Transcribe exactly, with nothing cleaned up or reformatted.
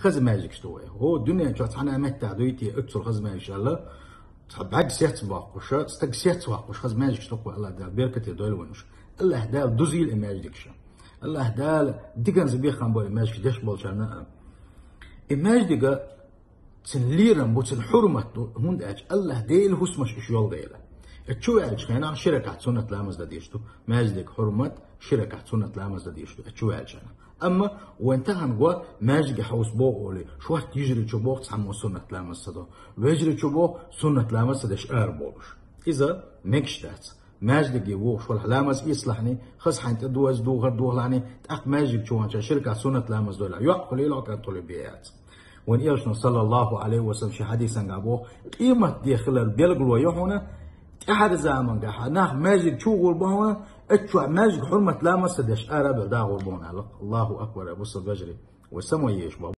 Хаза маьждигаш да вай. О, дуьнен чу цхьана меттехь дуй те оццул хаза маьждигаш аьлла? Цхьа бӀаьрг сецбоккхуш, стаг сецвоккхуш хаза маьждигаш да вай, АллахӀ Дала беркате дойла вайна уьш. АллахӀ Дала дузийла и маьждигаш. АллахӀ Дала диканца бехам бойла маьждигаш деш болчарна а. И маьждига цуьнан лерам бу, цуьнан хьурмат ду, хӀунда аьлча АллахӀ Дела хӀусамаш уьш йолу дела. Э, чу ваьллачу хенахь ши ракаӀат суннат ламаз дан дезаш ду, маьждиг хьурмат, ши ракаӀат суннат ламаз дан дезаш ду, э, чу ваьллачу хенахь. Амма вайн тахана го маьждиге хьовса боху олий, шортта йижарий чу боху цхьаммо суннат ламаз ца до, вежарий чу боху суннат ламаз ца деш ара болуш. Иза мегаш дац. Маьждиге вогӀуш валахь ламаз эцалахьний, хаза хьайн тӀе доза духар духалахьний, тӀаккха маьждиг чу вахча ши ракаӀат суннат ламаз дойлахь, йоккха хуьлийла, кӀант хуьлийла бен яц. Вайн Элчано, саллаллахӀу Ӏалайхи ва саллам, шен хьадисангахь боху, къемат де хилар билгало ю хьуна, тӀаьхьара замангахь нах маьждиг чу гӀур бу хьуна, оцу чохь маьждиг хьурмат ламаз ца деш ара а бен дагӀур бу хьуна аьлла. АллахӀу акбар, бусалба вежарий. Вай самой езаш боху.